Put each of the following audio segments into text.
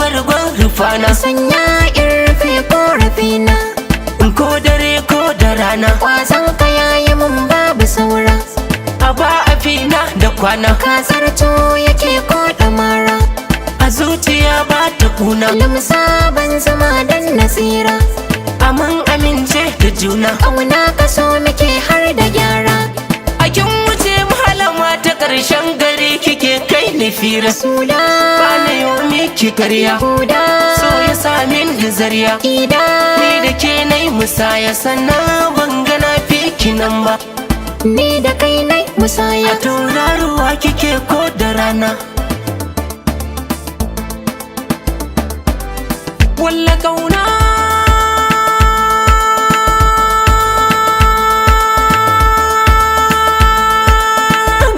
bargon rufana. Sanya in rufe korafina. Ko dare ko da rana. Kwazon ka yayi mun babu saura. A ba a fina da kwana. Ka zarto yake ko mara. A zuciya ba ta kuna. Limsa ban zama dan nasira. Amin amince da juna. Ƙauna ka so muke har da gyara. A kin wuce mahalama ta ƙarshen gari kike kai ni fira. Sula. Ba na yi miki karya. Huda. So ya sa min zarya. Ida. Ni da ke na yi musaya sannan ban gana fiki nan ba. Ni da kai nai musaya. A tauraruwa kike ko da rana. Walla kauna.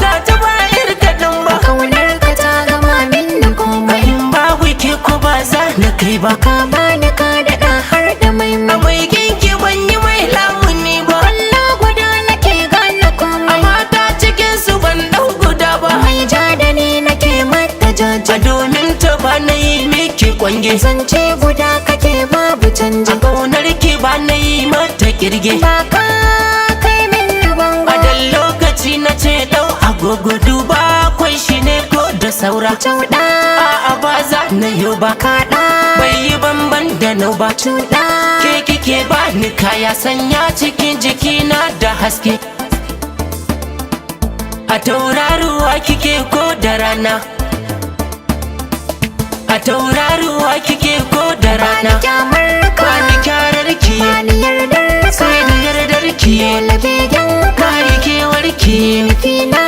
Ga ta ba yar kaɗan ba. Ƙaunar ka ta gama min da komai. In babu ke ko ba za na kai ba. Ka bani ka daɗa har da maimai. A mai kinki ban yi mai lamuni ba. Kwallo guda nake gane komai. A mata cikin su ban ɗau guda ba. Mai ja da ni nake mata jaja. A domin ta ba na yi miki kwange. Zance guda kake babu canji. A ƙaunar ki ba na yi mata kirge. Ba ka kai min bango. A dan lokaci na ce ɗau agogo duba kwai shi ne ko da saura. Cauɗa. A'a ba za na yi ba. Kaɗa. Bai yi banban da nau ba. Cuɗa. Ke kike ba ni kaya sanya cikin jikina da haske. A tauraruwa kike ko da rana. A tauraruwa kike ko da Bani rana. kyamar ka. Bani kyarar ki. Bani yardar ka. Sai da yardar ki. Dole begen ka. Bani kewar ki. Nufi na.